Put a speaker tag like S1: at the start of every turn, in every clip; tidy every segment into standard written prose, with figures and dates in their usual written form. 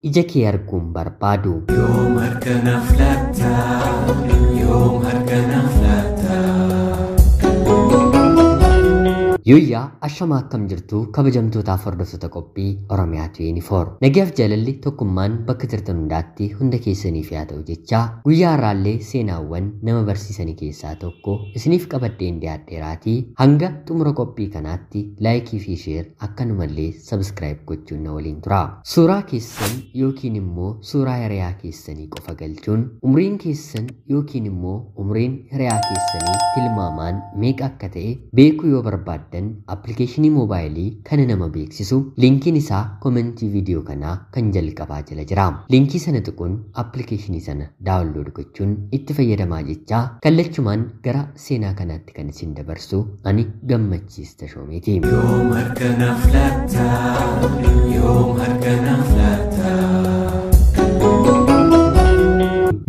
S1: Ija kee arguun barbaadu.
S2: Yoom harka naaf laata? Yoom harka naaf laata?
S1: Yooyyaa ashamaa akkam jirtu kabajamtootaaf hordoftoota qophii Oromiyaa 24. Nagaaf jaalalli tokkummaan bakka jirtan hundaatti hunda keessaniif haa ta'u jechaa guyyaa har'aallee seenaawwan nama barsiisanii keessaa tokko isiniif qabadheen dhiyaadheeraatii hanga xumura qophii kanaatti laayikii fi sheer akkanumallee sabskiraayib gochuun na waliin tura. Suuraa keessan yookiin immoo suuraa hiriyaa keessanii qofa galchuun umriin keessan yookiin immoo umriin hiriyaa keessanii tilmaamaan meeqa akka ta'e beekuu yoo barbaaddan appilikeeshinii moobaayilii kana nama beeksisu linkiin isaa komentii viidiyoo kanaa kan jalqabaa jala jira. Linkii sana tuquun appilikeeshinii sana daawunlood gochuun itti fayyadamaa jechaa kallachumaan gara seenaa kanaatti kan isin dabarsu ani Gammachiis Tashoomeeti.
S2: Yoom harka naaf laata? Yoom harka naaf laata?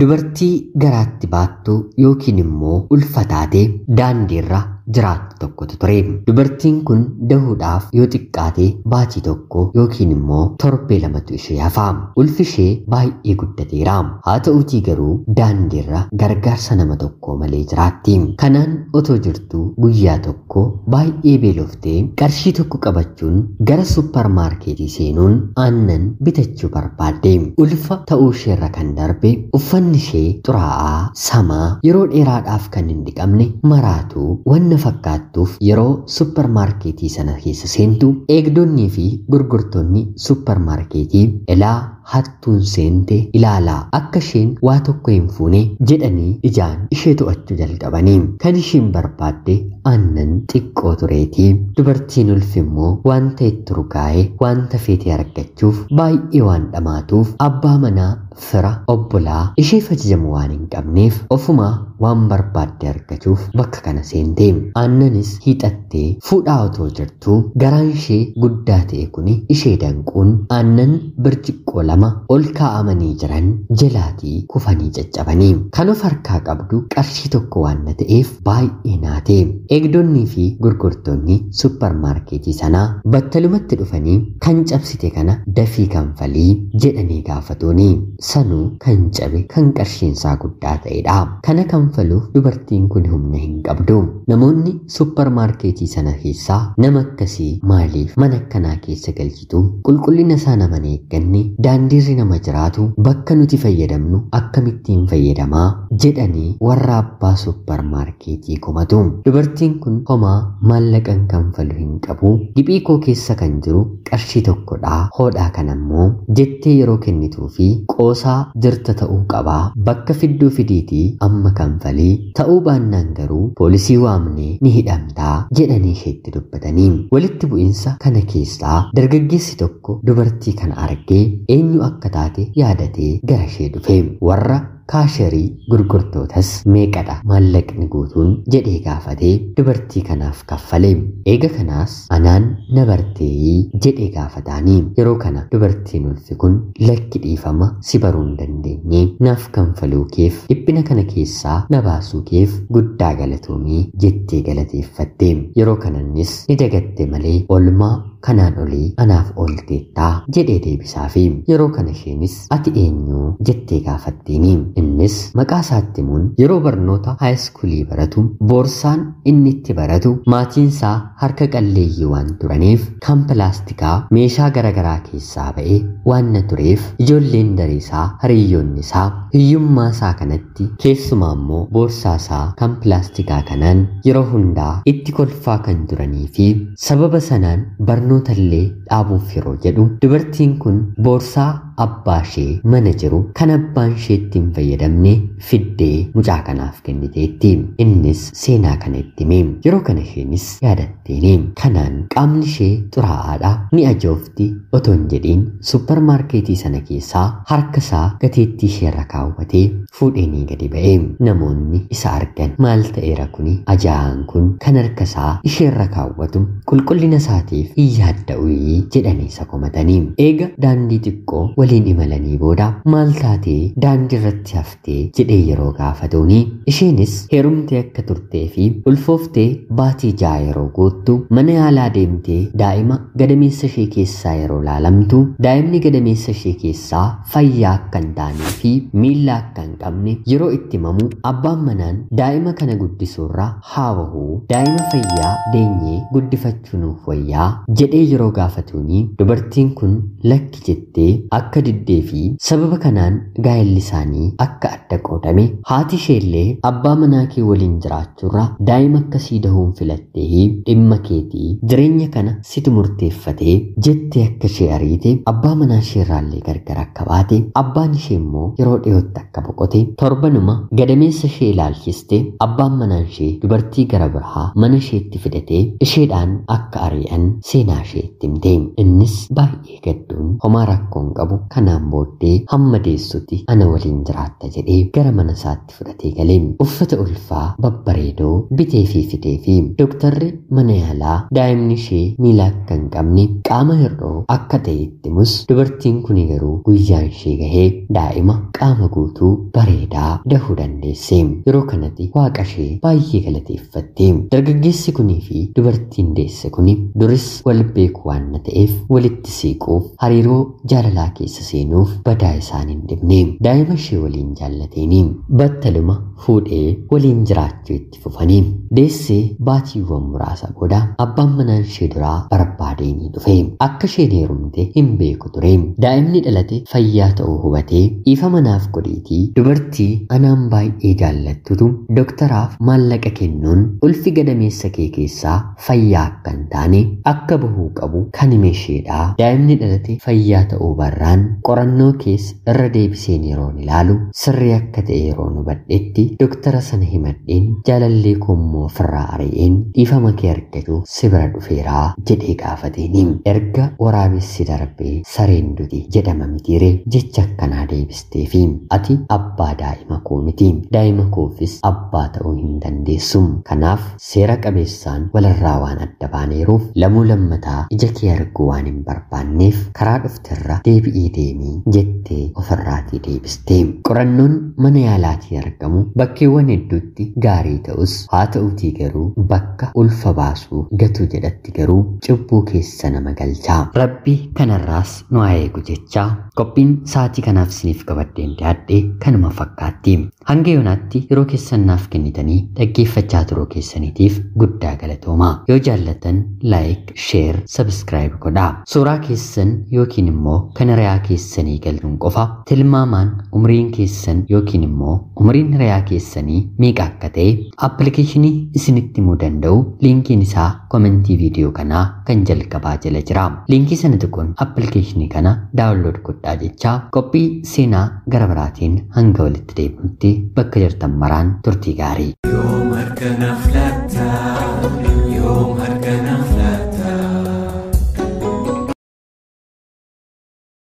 S1: Dubartii garaatti baattu yookiin immoo ulfa taate daandiirra jiraattu tokkotu ture. Dubartiin kun dahuudhaaf yoo xiqqaate baatii tokko yookiin immoo torbee lamatu ishee hafa. Ulfi ishee baay'ee guddateera. Haa ta'uutii garuu daandiirra gargaarsa nama tokko malee jiraatti. Kanaan otoo jirtu guyyaa tokko baay'ee beeloftee qarshii tokko qabachuun gara supparmaarkeetii seenuun aannan bitachuu barbaadde. Ulfa ta'uu isheerra kan darbe uffanni ishee xuraa'aa, samaa, yeroo dheeraadhaaf kan hin dhiqamne maraatu wanna fakkaattuuf yeroo supparmaarkeetii sana keessa seentu eegdonnii fi gurgurtoonni supparmaarkeetii ilaa hattuun seente ilaalaa akka isheen waa tokko hin fuune jedhanii ijaan ishee to'achuu jalqabanii. Kan isheen barbaadde aannan xiqqoo tureetii. Dubartiin ulfi immoo wanta itti urgaa'e wanta feete argachuuf baay'ee waan dhamaatuuf abbaa manaa fira obbolaa isheef ajajamu waan hin qabneef ofumaa waan barbaadde argachuuf bakka kana seente. Aannanis hiixattee fuudhaa otoo jirtuu garaan ishee guddaa ta'e kuni ishee danquun aannan birciqqoo lama ol kaa'amanii jiran jalaatii kufanii caccabanii. Kan of harkaa qabdu qarshii tokko waan ta'eef baay'ee naate. Eegdonnii fi gurgurtoonni supparmaarkeetii sanaa battalumatti dhufanii kan cabsite kana dafii kanfalii jedhanii gaafatuuni. Sanuu kan cabe kan qarshiinsaa guddaa ta'edha. Kana kanfaluuf dubartiin kun humna hin qabdu. Namoonni supparmaarkeetii sana keessaa nama akkasii maaliif mana akkanaa keessa galchitu? Qulqullina isaa nama hin eegganne, daandiirri nama jiraatu, bakka nuti fayyadamnu akkamittiin fayyadamaa jedhanii warra abbaa supparmaarkeetii komatu. Dubartiin kun homaa maallaqan kanfalu hin qabu. Giphii koo keessa kan jiru qarshii tokkodha. Hoodhaa kanammoo jettee yeroo kennituu fi qoosaa jirta ta'uu qabaa. Bakka fidduu fidiitii amma kanfalii ta'uu baannaan garuu poolisii waamnee ni hidhamtaa jedhanii isheetti dubbatanii. Walitti bu'insa kana keessaa dargaggeessi tokko dubartii kana argee eenyu akka taate yaadatee gara ishee dhufe. Warra kaasherii gurgurtootas meeqadha maallaqni guutuun jedhee gaafatee dubartii kanaaf kaffale. Eega kanaas anaan na barteeyii jedhee gaafataanii. Yeroo kana dubartiin ulfi kun lakki dhiifama si baruu hin dandeenye naaf kanfaluu keef dhiphina kana keessaa na baasuu keef guddaa galatoomii jettee galateeffatte. Yeroo kanannis ni dagatte malee olmaa kanaan olii anaaf oolteettaa jedhee deebisaafi. Yeroo kana isheenis ati eenyu jettee gaafatteeni. Innis maqaa isaatti himuun yeroo barnoota haayiskuulii baratu boorsaan inni itti baratu maatiinsaa harka qalleeyyii waan turaniif kan pilaastikaa meeshaa garaagaraa keessaa ba'e waan na tureef ijoolleen dareesaa hiriyyoonni isaa hiyyummaa isaa kanatti keessumaa immoo boorsaa isaa kan pilaastikaa kanaan yeroo hundaa itti kolfaa kan turanii fi sababa sanaan barnoota illee dhaabuuf yeroo jedhu dubartiin kun boorsaa abbaa ishee mana jiru kan abbaan ishee itti hin fayyadamne fiddee mucaa kanaaf kenniteetti. Innis seenaa kana itti hime. Yeroo kana isheenis yaadatteeni. Kanaan qaamni ishee xuraa'aadha. Ni ajoofti otoo hin jedhiin supparmaarkeetii sana keessaa harka isaa gateettii isheerra kaawwatee fuudheenii gadi ba'e. Namoonni isa argan maal ta'eera kuni ajaa'aan kun kan harka isaa isheerra kaawwatu qulqullina isaatiif hin yaadda'u jedhanii isa komatanii. Eega daandii xiqqoo waliin imalanii booda maal taatee daandii irratti haftee jedhee yeroo gaafatuuni isheenis heerumtee akka turtee fi ulfooftee baatii 6 yeroo guuttu mana yaalaa deemtee daa'ima gadameessa ishee keessaa yeroo laalamtu daa'imni gadameessa ishee keessaa fayyaa akka hin taanee fi miilla akka hin qabne yeroo itti himamu abbaan manaan daa'ima kana guddisuurraa haa bahuu daa'ima fayyaa deenyee guddifachuu nuuf wayyaa jedhee yeroo gaafatuuni dubartiin kun lakki jettee akka diddee fi sababa kanaan gaa'elli isaanii akka adda qoodame haati isheellee abbaa manaa kee waliin jiraachuurraa daa'ima akkasii dahuun filattee dhimma keetii jireenya kana situ murteeffatee jettee akka ishee ariite abbaa manaa isheerraallee gargar akka baate abbaan ishee immoo yeroo dhiyootti akka boqote torbanuma gadameessa ishee ilaalchiste abbaan manaa ishee dubartii gara biraa mana isheetti fidatee isheedhaan akka ari'an seenaa ishee itti himte. Innis baay'ee gadduun homaa rakkoon qabu kanaan booddee hamma deessutti ana waliin jiraatta jedhee gara mana isaatti fudhatee galee uffata ulfaa babbareedoo bitee fi fidee fi dooktarri mana yaalaa daa'imni ishee miila akka hin qabne qaama hir'oo akka ta'e itti himus dubartiin kun garuu guyyaan ishee gahee daa'ima qaama guutuu bareedaa dahuu dandeesse. Yeroo kanatti waaqa ishee baay'ee galateeffatte. Dargaggeessi kunii fi dubartiin deesse kuni duris wal beeku waan ta'eef walitti siiquuf hariiroo jaalalaa keessa seenuuf badaa isaan hin dhibne. Daa'ima ishee waliin jaallateeni battaluma fuudhee waliin jiraachuu itti fufanii. Deessee baatiiwwan muraasa booda abbaan manaan ishee duraa barbaadeenii dhufe. Akka isheen heerumte hin beeku ture. Daa'imni dhalate fayyaa ta'uu hubatee ifa manaaf godheetii dubartii anaan baay'ee jaallattutu doktaraaf maallaqa kennuun ulfi gadameessa kee keessaa fayyaa akka hin taane akka bahuu qabu kan hime isheedha. Daa'imni dhalate fayyaa ta'uu barraan qorannoo keessa irra deebiseen yeroon ilaalu sirrii akka ta'e yeroon hubadhetti doktara sana himadheen jaalallee koo immoo ofirraa ari'een dhiifama kee argatu si bira dhufeeraa jedhee gaafateeni. Erga waraabessi darbee sareen duti jedhama mitiire jecha akkanaa deebisteefi ati abbaa daa'ima koo miti daa'ima koofis abbaa ta'uu hin dandeessu kanaaf seera qabeessaan walirraa waan adda baaneeruuf lamuu lammataa ija kee arguu waan hin barbaanneef karaa dhufterra deebi'ii deemii jettee ofirraatii deebiste. Qorannoon mana yaalaatii argamu bakkeewwan hedduutti gaarii ta'us haa ta'uutii garuu bakka ulfa baasuu gatu jedhatti garuu cubbuu keessa nama galchaa. Rabbi kanarraas nu haa eegu jechaa qophiin sa'aatii kanaaf isiniif qabadheen dhiyaadhe kanuma fakkaatti. Hanga yoonaatti yeroo keessan naaf kennitanii dhaggeeffachaa turuu keessaniitiif guddaa galatooma. Yoo jaallatan like, share, subscribe godhaa. Suuraa keessan yookiin immoo kan hiriyaa keessanii galchuun qofa tilmaamaan umriin keessan yookiin immoo umriin hiriyaa keessanii meeqa akka ta'e appilikeeshinii isinitti himuu danda'u liinkiin isaa komentii viidiyoo kanaa kan jalqabaa jala jira. Liinkii sana tuquun appilikeeshinii kana daawunlood godhaa jechaa qophii seenaa gara biraatiin hanga walitti deebinutti bakka jirtan maraan turtii gaarii.
S2: Yoom harka naaf laata?